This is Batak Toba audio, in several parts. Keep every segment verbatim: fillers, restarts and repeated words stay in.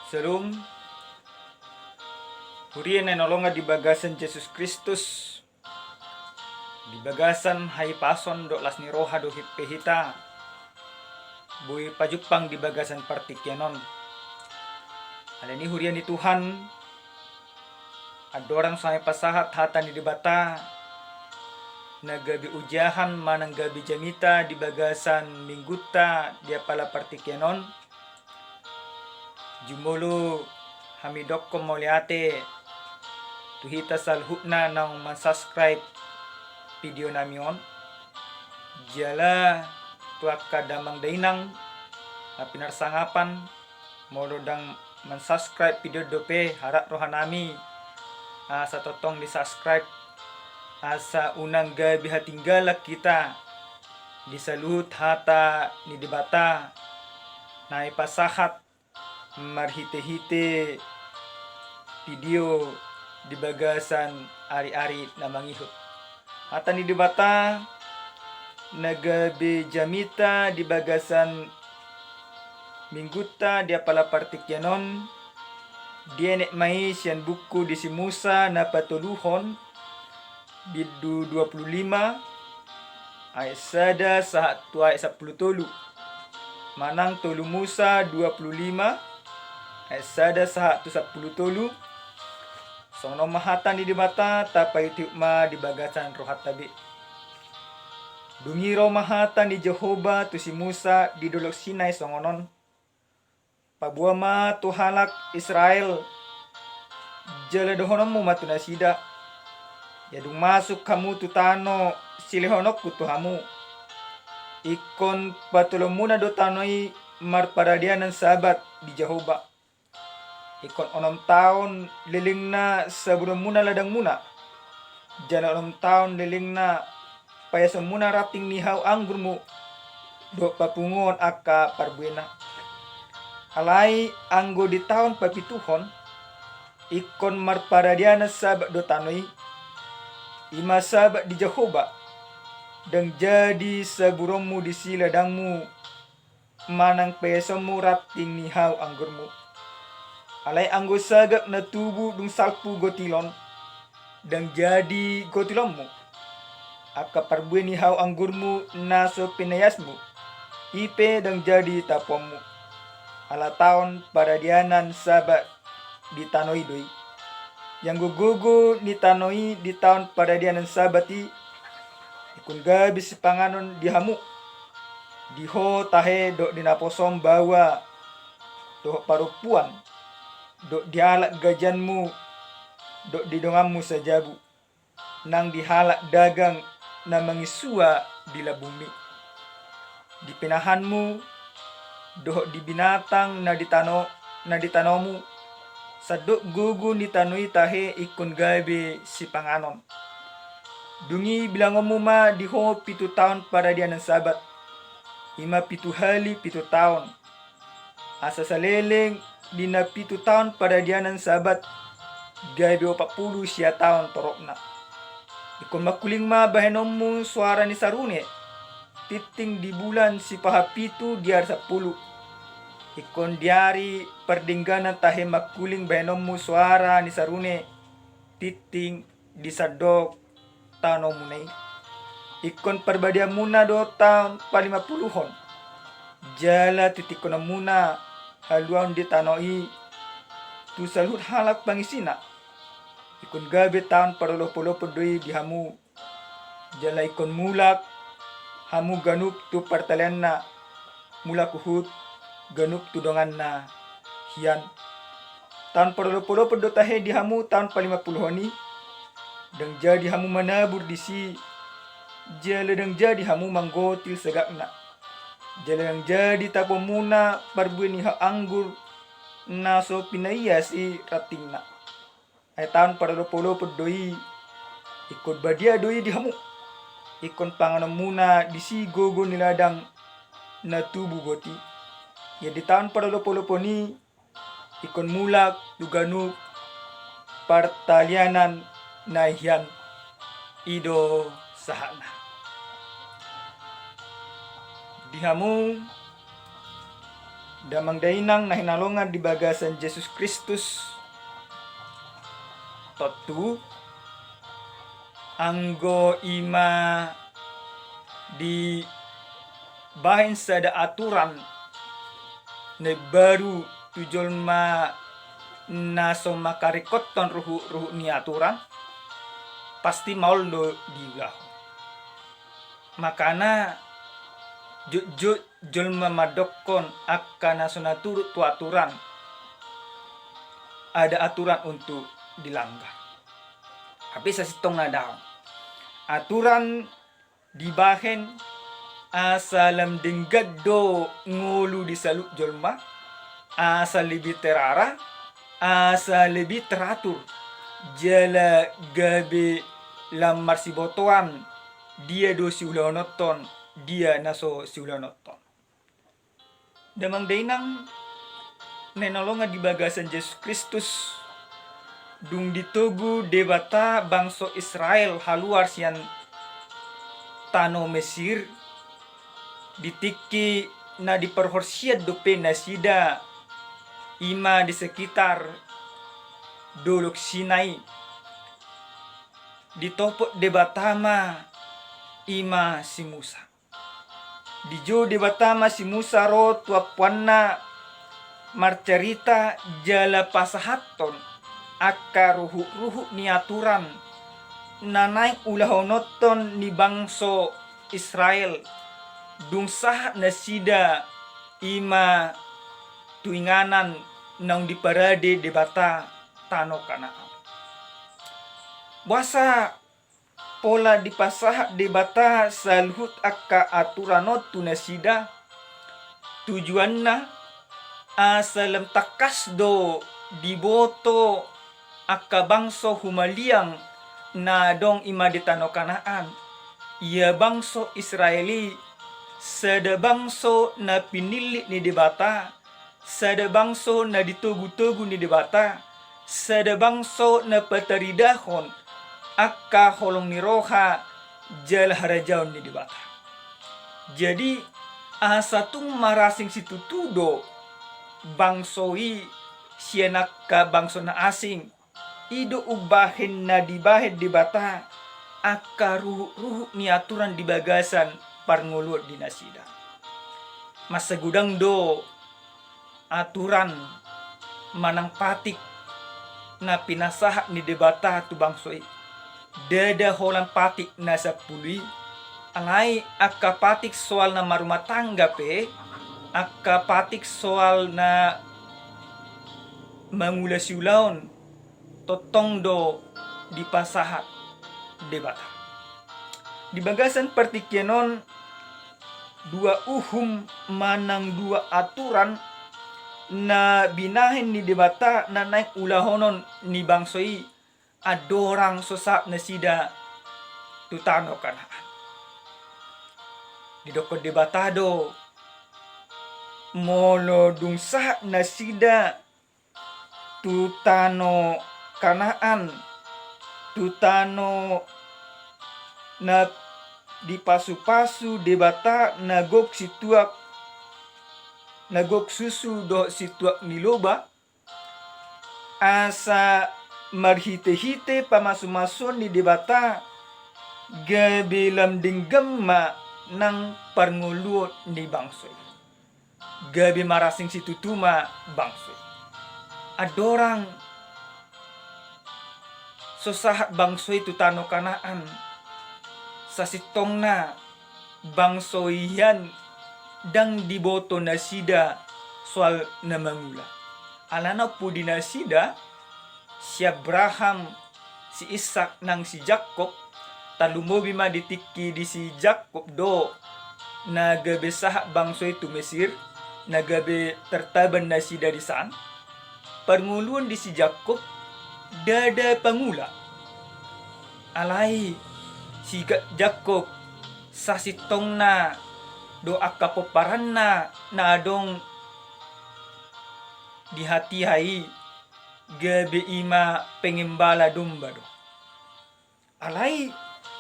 Syalom. Huria na hinaholongan di bagasan Jesus Kristus, di bagasan hahipason dohot las ni roha dohot pe hita boi pajumpang di bagasan partingkian on. Alani i, huria ni Tuhan, andorang so hami pasahat hata ni Debata na gabe ojahan manang gabe jamita di bagasan minggunta di apala partingkian on, jumolo hami dokkon mauliate tu hita saluhutna naung mansubscribe video nami on, jala tu angka damang dainang na pinarsangapan, molo ndang mansubscribe video dope, harap rohanami asa tongtong di-subscribe, asa unang gabe hatinggalan hita di saluhut hata ni Debata na hami pasahat marhitehite video di bagasan ari-ari na mangihut. Hata ni Debata na gabe jamita di bagasan minggunta di apala partingkian on, dienet ma i sian buku di si Musa na patoluhon, bindu dua pulu lima, ayat sada sahat tu ayat sampulu tolu. Manang tolu Musa dua pulu lima, ayat sada sahat tu sampulu tolu. Songon on ma hata ni Debata, tapaihutihut ma di bagasan rohanta be. Dung i ro ma hata ni Jahowa tu si Musa di Dolok Sinai songon on: Paboa ma tu halak Israel, jala dohononmu ma tu nasida: Ia dung masuk hamu tu tano silehononku tu hamu, ingkon patoloonmuna do tano i marparadianan Sabat di Jahowa. Ingkon onom taon lelengna saburonmuna ladangmuna, jala onom taon lelengna paesonmuna ranting ni hau anggurmu dohot papunguhon angka parbuena. Alai anggo di taon papituhon, ingkon marparadianan Sabat do tano i, i ma Sabat di Jahowa. Ndang jadi saburonmu disi ladangmu manang paesonmu ranting ni hau anggurmu. Alai anggo sagap na tubu dung salpu gotilon, ndang jadi gotilonmu. Angka parbue ni hau anggurmu na so pinaiasmu, i pe ndang jadi tapuonmu. Ala taon paradianan Sabat di tano i do i. Ianggo gogo ni tano i di taon paradianan Sabat i, ingkon gabe sipanganon di hamu, di ho tahe dohot di naposom baoa dohot parompuan, dohot di halak gajanmu, dohot di donganmu sajabu, nang di halak dagang na mangisua di lambungmi, di pinahanmu, dohot di binatang na di tano, na di tanomu, sandok gogo ni tano i tahe ingkon gabe sipanganon. Dung i bilangonmu ma di ho pitu taon paradianan Sabat, i ma pitu hali pitu taon. Asa saleleng di na pitu taon paradianan Sabat, gabe opat pulu sia taon toropna. Ingkon mangkuling ma bahenonmu soara ni sarune, tingting di bulan sipahapitu di ari sampulu. Ingkon di ari pardengganan tahe mangkuling bahenonmu soara ni sarune, tingting di sandok tanomuna i. Ingkon parbadiaonmuna do taon palimapuluhon, jala titikkononmuna haluaon di tano i tu saluhut halak pangisina. Ingkon gabe taon parolopolopon do i di hamu, jala ingkon mulak hamu ganup tu partalianna, mulak huhut ganup tu donganna hian. Taon parolopolopon do tahe di hamu taon palimapuluhon i, ndang jadi hamu manabur disi, jala ndang jadi hamu manggotil sagapna, jala ndang jadi tapuonmuna parbue ni hau anggur na so pinaias i rantingna. Ai taon parolopolopon do i, ingkon badia do i di hamu. Ingkon panganonmuna disi gogo ni ladang na tubu boti. Ia di taon parolopolopon i, ingkon mulak tu ganup partalianan na hian. I do sahatna. Di hamu Damang dainang na hinaholongan di bagasan Jesus Kristus, tontu anggo i ma dibahen sada aturan na baru tu jolma na so mangkaringkothon ruhut-ruhut ni aturan, pasti maol do diulahon. Makana jotjot jolma mandokkon angka na so na turut tu aturan, ada aturan untuk dilanggar. Tapi sasintongna daong. Aturan dibahen asa lam denggan do ngolu di saluhut jolma, asa lebih terarah, asa lebih teratur, jala gabe lam marsibotoan dia do siulahononton, dia na so siulahononton. Damang dainang na hinaholongan di bagasan Jesus Kristus, dung ditogu Debata bangso Israel haluar sian tano Mesir, di tingki na diparhorsian dope nasida, i ma di sekitar Dolok Sinai, ditopot Debata ma i ma si Musa. Dijou Debata ma si Musa ro tu ampuanna, marcarita jala pasahathon angka ruhut-ruhut ni aturan na naeng ulahononton ni bangso Israel, dung sahat nasida i ma tu inganan naung diparade Debata tano Kanaan. Boasa pola dipasahat Debata saluhut angka aturan on tu nasida? Tujuanna asa lam tangkas do diboto angka bangso humaliang na adong i ma di tano Kanaan. Ia bangso Israel i sada bangso na pinillit ni Debata, sada bangso na ditogu-togu ni Debata, sada bangso na pataridahon angka holong ni roha jala harajaon ni Debata. Jadi asa tung marasing situtu do bangso i sian angka bangso na asing, i do umbahen na dibahen Debata angka ruhut-ruhut ni aturan di bagasan parngoluon di nasida. Mansai godang do aturan manang patik na pinasahat ni Debata tu bangso i. Ndada holan patik na sampulu i, alai angka patik soal na marumah tangga pe, angka patik soal na mangula siulaon, tongtong do dipasahat Debata. Di bagasan partingkian on, dua uhum manang dua aturan na binahen ni Debata na naeng ulahonon ni bangso i andorang so sahat nasida tu tano Kanaan. Didokkon Debata do, molo dung sahat nasida tu tano Kanaan, tu tano na dipasu-pasu Debata, na gok situak, na gok susu dohot situak ni loba, asa marhite-hite pamasu-masuon ni Debata, gabe lam denggan ma nang parngoluon ni bangso i. Gabe marasing situtu ma bangso i. Andorang so sahat bangso i tu tano Kanaan, sasintongna bangso i hian ndang diboto nasida soal na mangula. Alana pudi nasida, si Abraham, si Ishak nang si Jakob, tarlumobi ma di tingki di si Jakob do na gabe sahat bangso i tu Mesir, na gabe tartaban nasida disan. Parngoluon di si Jakob ndada pangula. Alai si Ga-, Jakob sasintongna do angka pomparanna na adong di hatiha i, gabe i ma pengembala domba do. Alai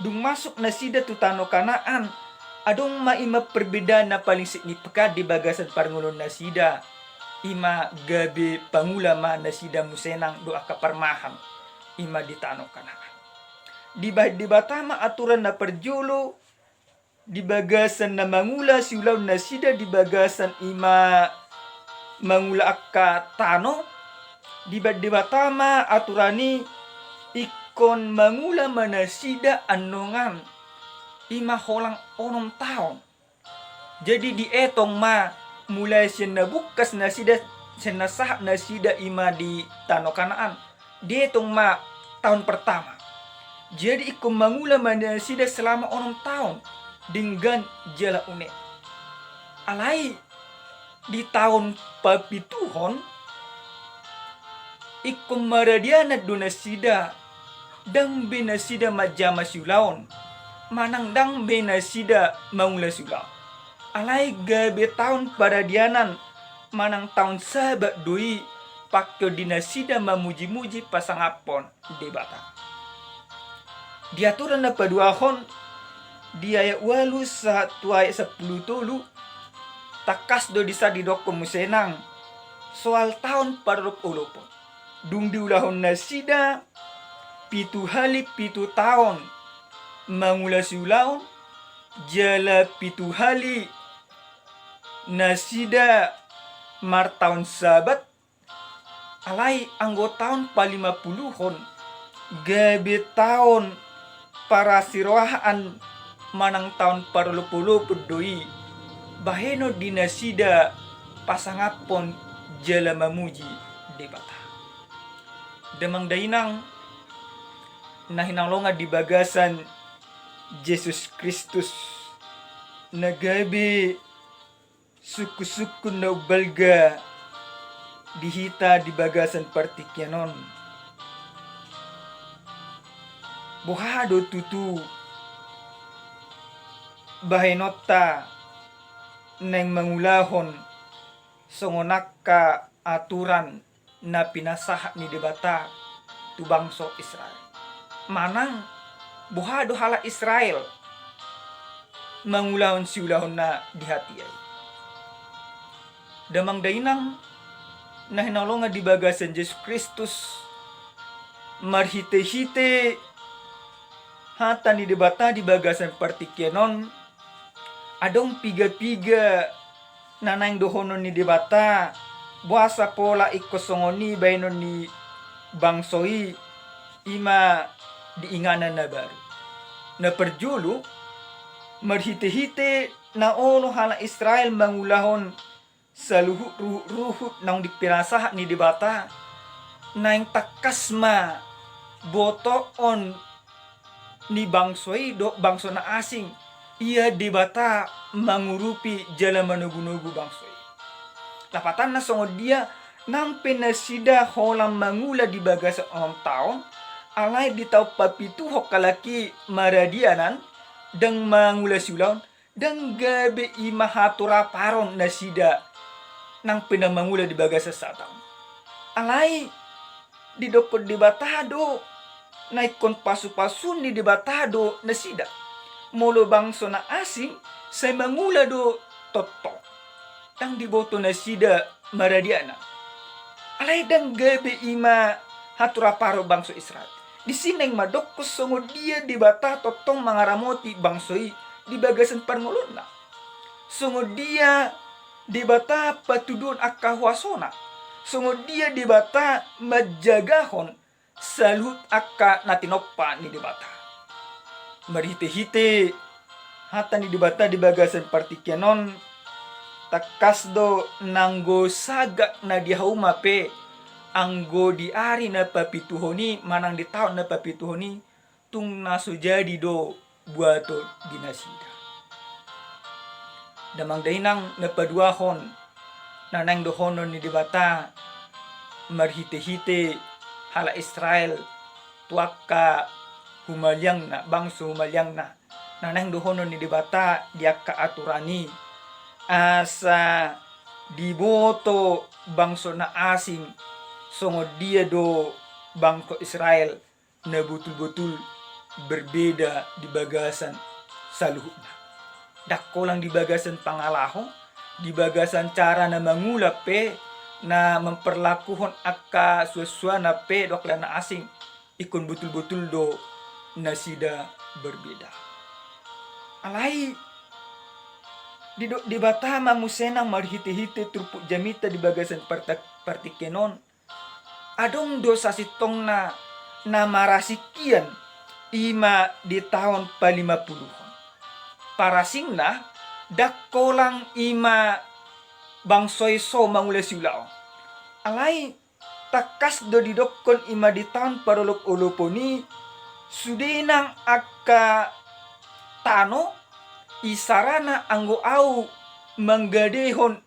dung masuk nasida tu tano Kanaan, adong ma i ma perbedaan na paling signifikan di bagasan parngoluon nasida. ima gabe pangula ma nasida muse nang dohot angka parmahan ima di tano Kanaan. Dibahen Debata ma aturan na parjolo di bagasan na mangula siulaon nasida di bagasan ima mangula angka tano. Dibahen Debata ma aturan i ingkon mangula ma nasida annon ima holan onom taon. Jadi dietong ma mulai sian na bungkas nasida, sian na sahat nasida ima di tano Kanaan, dietong ma taon pertama. Jadi ingkon mangula ma nasida selama onom taon denggan jala une. Alai di taon papituhon ingkon maradianan do nasida, ndang be nasida manjama siulaon manang ndang be nasida mangula siulaon. Alai gabe taon paradianan manang taon Sabat do i pangkeon di nasida mamujimuji pasangaphon Debata. Di aturan na paduahon, di ayat ualu sahat tu ayat sampulu tolu, tangkas do disi didokkon muse nang soal taon parolopolopon. Dung diulahon nasida pitu hali pitu taon mangula siulaon, jala pitu hali nasida martaon Sabat. Alai anggo taon palimapuluhon gabe taon parasirohaan manang taon parolopolopon do i, bahenon di nasida pasangaphon jala mamuji Debata. Damang dainang na hinaholongan di bagasan Jesus Kristus, na gabe sungkunsungkun na umbalga di hita di bagasan partingkian on. Boha do tutu bahenonta naeng mangulahon songon angka aturan na pinasahat ni Debata tu bangso Israel? Manang boha do halak Israel mangulahon siulahonna di hatiha i? Damang dainang na hinaholongan di bagasan Jesus Kristus, marhitehite hata ni Debata di bagasan partingkian on, adong pigapiga na naeng dohonon ni Debata, boasa pola ingkon songon i bahenon ni bangso i, ima di inganan na baru. Na parjolo, marhitehite na olo halak Israel mangulahon saluhut ruhutruhut naung dipinasahat ni Debata, naeng tangkas ma botoon ni bangso i dohot bangso na asing, ia Debata mangurupi jala manogunogu bangso i. Lapatanna songon dia, nang pe nasida holan mangula di bagasan onom taon, alai di taon papituhon halak i maradianan, ndang mangula siulaon, ndang gabe ima haturaparon nasida nang pe na mangula di bagasan sataon. Alai didokkon Debata do, na ingkon pasupasu ni Debata do nasida. Molo bangso na asing sai mangula do tongtong, ndang diboto nasida maradianan. Alai ndang gabe ima haturaparon bangso Israel. Disi naeng mandokkon songon dia Debata tongtong mangaramoti bangso i di bagasan parngoluonna. Songon dia Debata patuduhon angka huasona. Songon dia Debata manjagahon saluhut angka na tinompa ni Debata. Marhitehite hata ni Debata di bagasan partingkian on, tangkas do nanggo sagat na di hauma pe, anggo di ari na papituhon i manang di taon na papituhon i, tung na so jadi do buaton di nasida. Damang dainang na paduahon na naeng dohonon ni Debata marhitehite halak Israel tu angka humaliangna, bangso humaliangna, na naeng dohonon ni Debata di angka aturan i, asa diboto bangso na asing songon dia do bangso Israel na botul-botul berbeda di bagasan saluhutna. Ndang holan di bagasan pangalaho, di bagasan cara na mangula pe, na memperlakuhon angka suansuanna pe dohot angka na asing, ingkon botul-botul do nasida berbeda. Alai didok Debata ma muse nang marhite-hite turpuk jamita di bagasan parta-, partingkian on, adong do sasintongna na marasing hian, i ma di taon palima puluhon. Parasingna, ndang holan i ma bangso i so mangula siulaon. Alai tangkas do didokkon i ma di taon parolopolopon i, sude nang angka tano, isarana anggo ahu manggadehon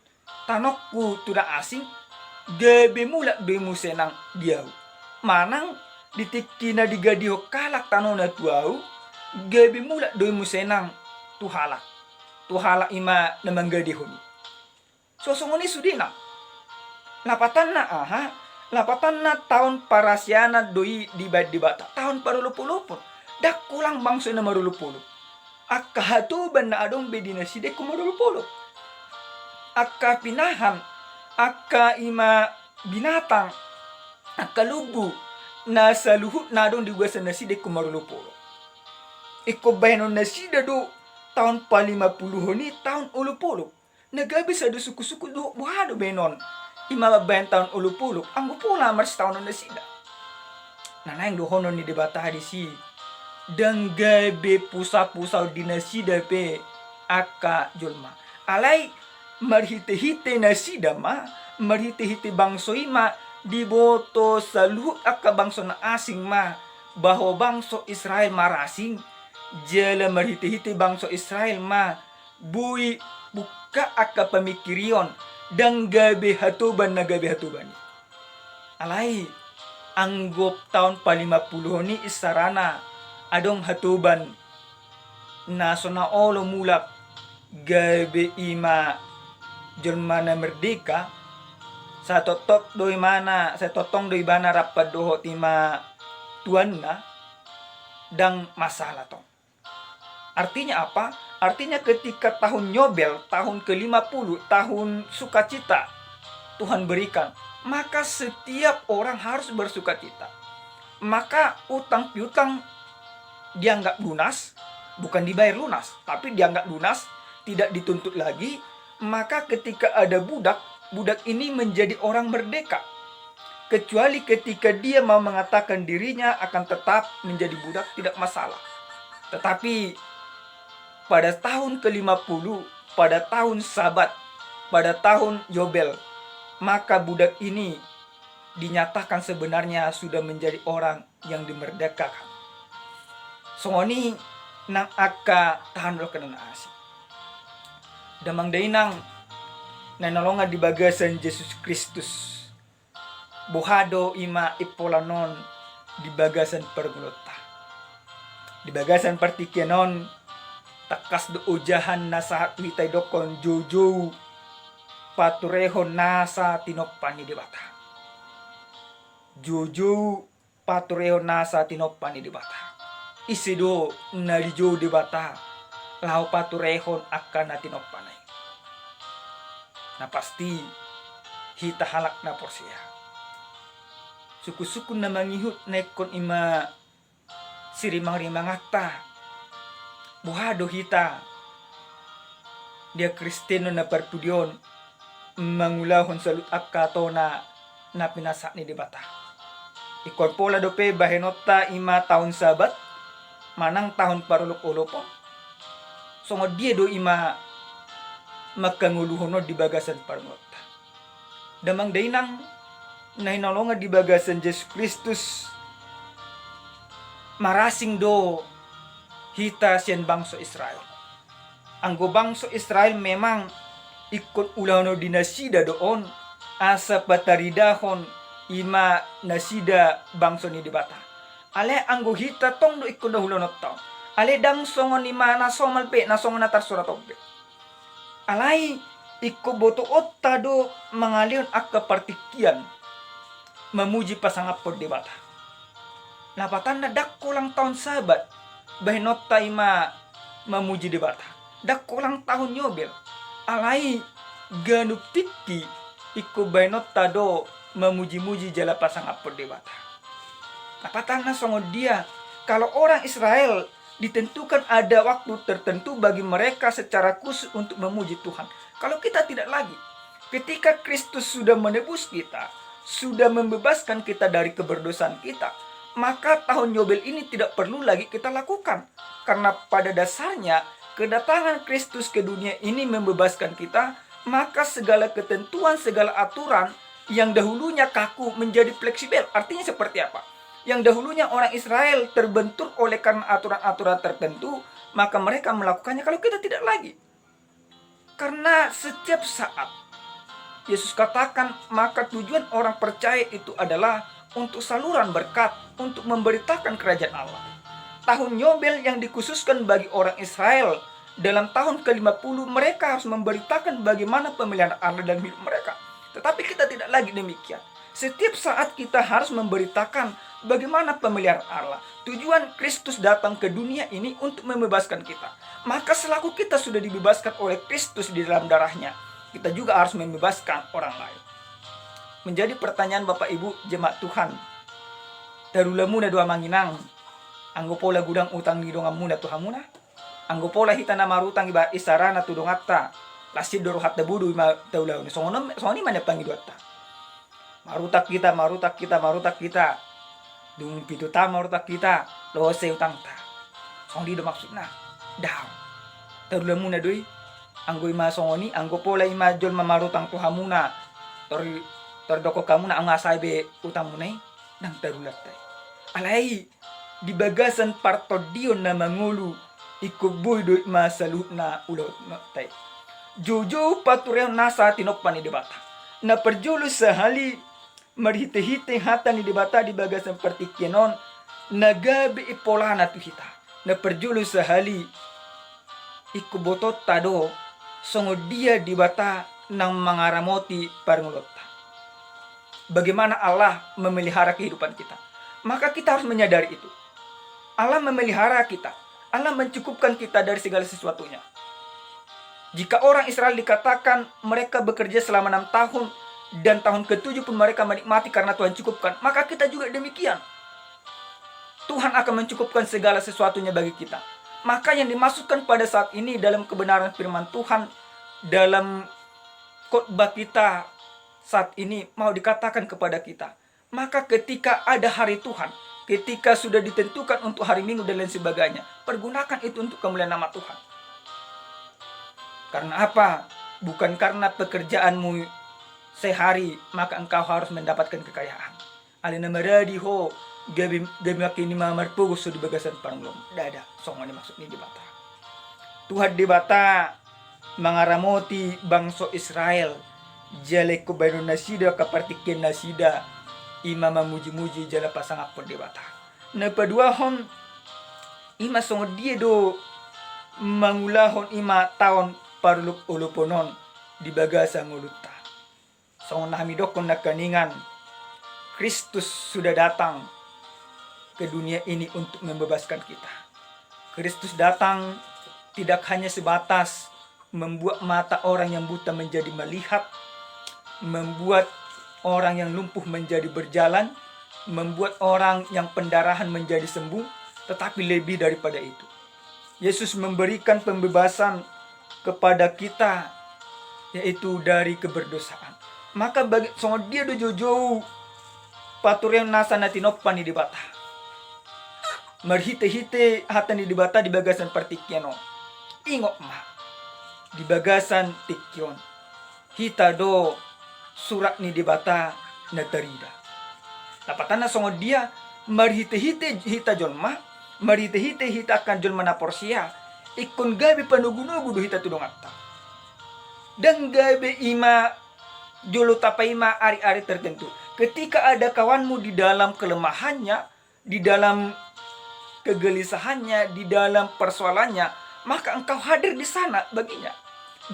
tanongku tu na asing, gabe mulak do i muse nang di ahu. Manang di tingki na digadehon halak tanona tu ahu, gabe mulak do i muse nang tu halak, tu halak i ma na manggadehon i. So songon i sude nang. Lapatanna aha? Lapatanna taon parasianan do i dibaen Debata, taon parolopolopon. Ndang holan bangso i na marolopolop. Angka hatoban na adong be di nasida ingkon marolopolop. Angka pinahan, angka i ma binatang, angka lombu, na saluhutna adong di bagasan nasida ingkon marolopolop. Ingkon baenon nasida do taon palima puluhon i taon olopolop. Na gabe sada suku-suku do, boha do baenon i ma mambaen taon olopolop, anggo pola marsitaonon nasida. Na naeng dohonon ni Debata disi, ndang gabe pusa-pusaon di nasida pe angka jolma. Alai marhite-hite nasida ma, marhite-hite bangso i ma, diboto saluhut angka bangso na asing ma, bahwa bangso Israel marasing, jala marhite-hite bangso Israel ma, boi bungka angka pamingkirion, ndang gabe hatoban na gabe hatoban i. Alai, anggo taon palima puluhon i isarana, adong hatoban na so na olo mulak gabe i ma jolma na merdeka, satongtong do i ma na, satongtong do ibana rap dohot i ma tuanna, ndang masalah tong. Artinya apa? Artinya ketika tahun Yobel, tahun kelima puluh, tahun sukacita Tuhan berikan, maka setiap orang harus bersukacita. Maka utang piutang dianggap lunas, bukan dibayar lunas, tapi dianggap lunas, tidak dituntut lagi. Maka ketika ada budak, budak ini menjadi orang merdeka. Kecuali ketika dia mau mengatakan dirinya akan tetap menjadi budak, tidak masalah. Tetapi pada tahun kelima puluh, pada tahun Sabat, pada tahun Yobel, maka budak ini dinyatakan sebenarnya sudah menjadi orang yang dimerdekakan. Songon i nang angka tahan dohot angka na asing. Damang dainang na hinaholongan di bagasan Jesus Kristus. Boha do i ma impola on di bagasan parngoluonta? Di bagasan partingkian on, tangkas do ojahan na sahat tu hita didokkon joujou paturehon nasa tinompa ni Debata. Joujou paturehon nasa tinompa ni Debata. Ise do na dijou Debata laho paturehon angka na tinompana i? Na pasti hita halak na porsea. Sungkun-sungkun na mangihut na ingkon i ma sirimang-rimanganta. Boha do hita di hangoluan Kristen na parpudi on mangulahon saluhut angka tona na pinasahat ni Debata? Ingkon pola dope bahenonta i ma taon Sabat manang taon parolopolopon? Songon dia do i ma mangkangoluhon on di bagasan parngoluonta? Damang dainang na hinaholongan di bagasan Jesus Kristus, marasing do hita sian bangso Israel. Anggo bangso Israel memang ingkon ulahonon di nasida do on, asa pataridahon i ma nasida bangso ni Debata. Alai anggo hita tong do ingkon na ulaononta on. Alai ndang songon i ma na somal be, na songon na tarsurat on be. Alai ingkon botoonta do mangalehon angka partingkian mamuji pasangaphon Debata. Lapatanna ndang holan taon Sabat bahenonta i ma mamuji Debata. Ndang holan taon Yobel. Alai ganup tingki ingkon baenonta do mamuji-muji jala pasangaphon Debata. Lapatanna songon dia, kalau orang Israel ditentukan ada waktu tertentu bagi mereka secara khusus untuk memuji Tuhan. Kalau kita tidak lagi, ketika Kristus sudah menebus kita, sudah membebaskan kita dari keberdosaan kita, maka tahun Yobel ini tidak perlu lagi kita lakukan. Karena pada dasarnya, kedatangan Kristus ke dunia ini membebaskan kita, maka segala ketentuan, segala aturan yang dahulunya kaku menjadi fleksibel. Artinya seperti apa? Yang dahulunya orang Israel terbentur oleh karena aturan-aturan tertentu, maka mereka melakukannya. Kalau kita tidak lagi. Karena setiap saat Yesus katakan, maka tujuan orang percaya itu adalah untuk saluran berkat, untuk memberitakan kerajaan Allah. Tahun Yobel yang dikhususkan bagi orang Israel, dalam tahun ke lima puluh, mereka harus memberitakan bagaimana pemeliharaan Allah dalam hidup mereka. Tetapi kita tidak lagi demikian. Setiap saat kita harus memberitakan bagaimana pemeliharaan Allah. Tujuan Kristus datang ke dunia ini untuk membebaskan kita. Maka selaku kita sudah dibebaskan oleh Kristus di dalam darahnya, kita juga harus membebaskan orang lain. Menjadi pertanyaan Bapak Ibu jemaat Tuhan, tarulamuna do amang inang, anggo pola godang utang ni donganmuna tu hamuna? Anggo pola hita na marutang iba isarana tu donganta, las i do rohanta bodo i ma taulahon. Songon on, songon i ma na pangidoanta. Marutang hita, marutang hita, marutang hita. Dung pitu taon marutang hita, los i utangta. Songon i do maksudna. Daong. Tarulamuna do i. Anggo i ma songon i, anggo pola i ma jolma marutang tu hamuna, tor, tor dokkon hamuna, anggo asa i be utangmuna i, ndang tarulanta i. Alai di bagasan partondion na mangolu, ingkon boi do i ma saluhutna ulaonta i. Joujou patureon nasa tinompa ni Debata. Na parjolo sahali, marhitehite hata ni Debata di bagasan partingkian on, na gabe i polana tu hita. Na parjolo sahali, ingkon botoonta do songon dia Debata na mangaramoti parngoluonta. Bagaimana Allah memelihara kehidupan kita, maka kita harus menyadari itu. Allah memelihara kita. Allah mencukupkan kita dari segala sesuatunya. Jika orang Israel dikatakan mereka bekerja selama enam tahun dan tahun ketujuh pun mereka menikmati karena Tuhan cukupkan, maka kita juga demikian. Tuhan akan mencukupkan segala sesuatunya bagi kita. Maka yang dimaksudkan pada saat ini dalam kebenaran firman Tuhan, dalam khotbah kita saat ini mau dikatakan kepada kita, maka ketika ada hari Tuhan, ketika sudah ditentukan untuk hari Minggu dan lain sebagainya, pergunakan itu untuk kemuliaan nama Tuhan. Karena apa? Bukan karena pekerjaanmu sehari maka engkau harus mendapatkan kekayaan. Alai na maradi ho, gabe, gabe mangkin i ma marpogos ho di bagasan parngoluon. Ndada, songon i maksud ni Debata. Tuhan Debata mangaramoti bangso Israel, jala ingkon baenon nasida angka partingkian nasida, i ma mamuji-muji jala pasangaphon Debata. Na paduahon, i ma songon dia do mangulahon i ma taon parolop-olopon on di bagasan ngolunta. Songon na hami dokkon nangkiningan, Kristus sudah datang ke dunia ini untuk membebaskan kita. Kristus datang tidak hanya sebatas membuat mata orang yang buta menjadi melihat, membuat orang yang lumpuh menjadi berjalan, membuat orang yang pendarahan menjadi sembuh, tetapi lebih daripada itu. Yesus memberikan pembebasan kepada kita, yaitu dari keberdosaan. Maka bagi, songon dia do joujou patureon nasa na tinompa ni Debata. Marhite-hite hata ni Debata di bagasan partingkian on. Ingot ma, di bagasan tingki on, hita do surat ni Debata na tarida. Lapatanna songon dia, marhite-hite hita jolma, marhite-hite hita angka jolma na porsea, ingkon gabe panogu-nogu do hita tu donganta. Ndang gabe i ma jolo tapaima ari-ari tertentu. Ketika ada kawanmu di dalam kelemahannya, di dalam kegelisahannya, di dalam persoalannya, maka engkau hadir di sana baginya.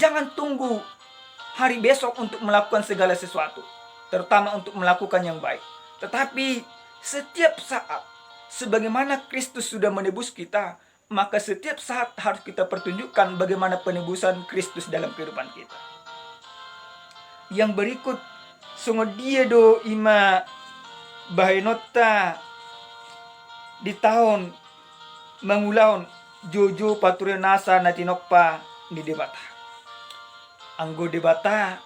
Jangan tunggu hari besok untuk melakukan segala sesuatu, terutama untuk melakukan yang baik. Tetapi setiap saat, sebagaimana Kristus sudah menebus kita, maka setiap saat harus kita pertunjukkan bagaimana penebusan Kristus dalam kehidupan kita. Yang berikut, songon dia do i ma bahenonta di taon mangulahon joujou paturehon nasa na tinompa ni Debata. Anggo Debata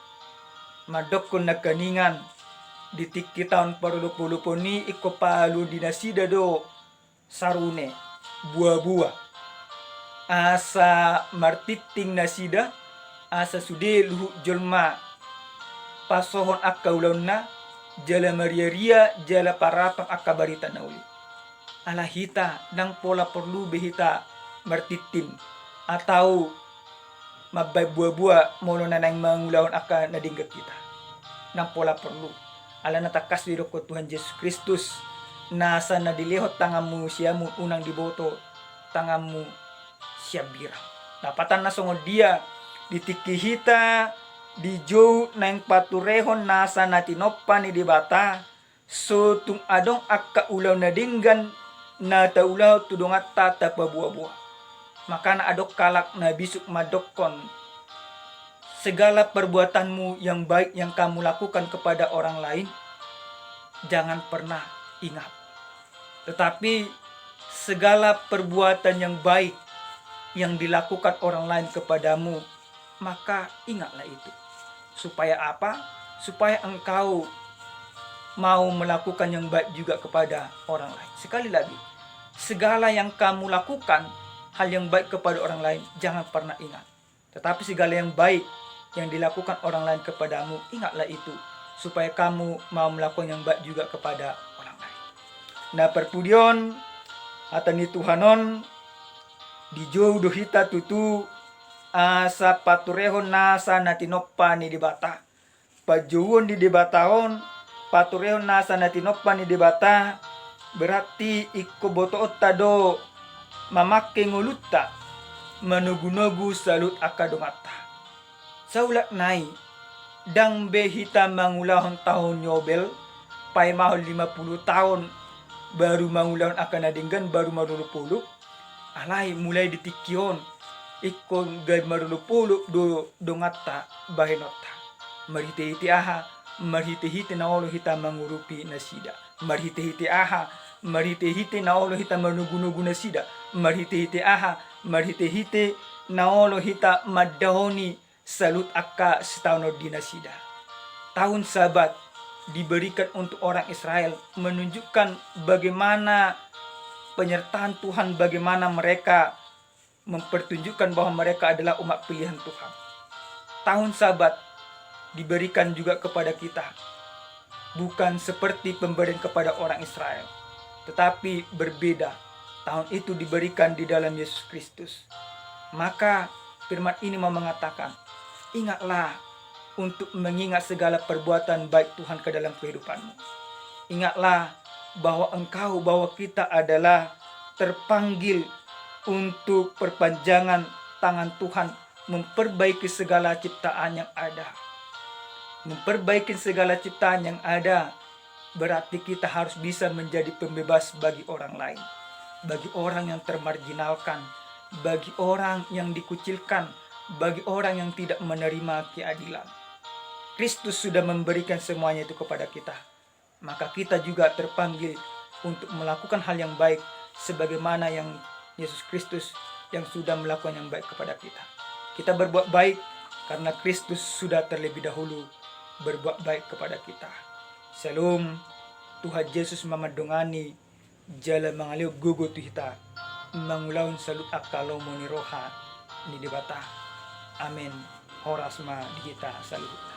mandokkon nangkiningan di tingki taon parolopolopon i ingkon pahaluon di nasida do sarune, boaboa, asa martintin nasida, asa sude luhut jolma pasohon angka ulaonna, jala mariaria, jala paratop angka barita na uli. Ala hita ndang pola porlu be hita martintin atau mambaen boaboa molo na naeng mangulahon angka na denggan hita. Ndang pola porlu. Alana tangkas do didokkon Tuhan Jesus Kristus, nasa na dilehon tanganmu siamun unang diboto tanganmu siambirang. Lapatanna songon dia di tingki hita dijou naeng paturehon nasa na tinompa ni Debata, so tung adong angka ulaon na denggan na taulahon tu donganta tapaboaboa. Makana adong halak na bisuk mandokkon, segala perbuatanmu yang baik yang kamu lakukan kepada orang lain, jangan pernah ingat. Tetapi segala perbuatan yang baik yang dilakukan orang lain kepadamu, maka ingatlah itu. Supaya apa? Supaya engkau mau melakukan yang baik juga kepada orang lain. Sekali lagi, segala yang kamu lakukan, hal yang baik kepada orang lain, jangan pernah ingat. Tetapi segala yang baik yang dilakukan orang lain kepadamu, ingatlah itu, supaya kamu mau melakukan yang baik juga kepada orang lain. Na parpudi on, hata ni Tuhan on, dijou do hita tutu asa paturehon nasa na tinompa ni Debata. Panjouon ni Debata on, paturehon nasa na tinompa ni Debata, berarti ingkon botoonta do mamangke ngolunta, manogunogu saluhut angka donganta. Saulak nai, ndang be hita mangulahon taon Yobel, paimahon lima puluh taon, baru mangulahon angka na denggan, baru marolopolop. Alai mulai di tingki on, ingkon gabe marolopolop do donganta, bahenonta. Marhitehite aha? Marhitehite na olo hita mangurupi nasida. Marhitehite aha? Marhitehite na olo hita manogunogu nasida. Marhitehite aha? Marhitehite na olo hita mandaoni saluhut angka sitaonon di nasida. Tahun Sabat diberikan untuk orang Israel, menunjukkan bagaimana penyertaan Tuhan, bagaimana mereka mempertunjukkan bahwa mereka adalah umat pilihan Tuhan. Tahun Sabat diberikan juga kepada kita, bukan seperti pemberian kepada orang Israel, tetapi berbeda. Tahun itu diberikan di dalam Yesus Kristus. Maka firman ini mau mengatakan, ingatlah untuk mengingat segala perbuatan baik Tuhan ke dalam kehidupanmu. Ingatlah bahwa engkau, bahwa kita adalah terpanggil untuk perpanjangan tangan Tuhan memperbaiki segala ciptaan yang ada. Memperbaiki segala ciptaan yang ada berarti kita harus bisa menjadi pembebas bagi orang lain, bagi orang yang termarginalkan, bagi orang yang dikucilkan, bagi orang yang tidak menerima keadilan. Kristus sudah memberikan semuanya itu kepada kita. Maka kita juga terpanggil untuk melakukan hal yang baik sebagaimana yang Yesus Kristus yang sudah melakukan yang baik kepada kita. Kita berbuat baik karena Kristus sudah terlebih dahulu berbuat baik kepada kita. Syalom. Tuhan Jesus ma mandongani jala mangalehon gogo tu hita mangulahon saluhut angka lomo ni roha ni Debata. Amen. Horas ma di hita saluhut.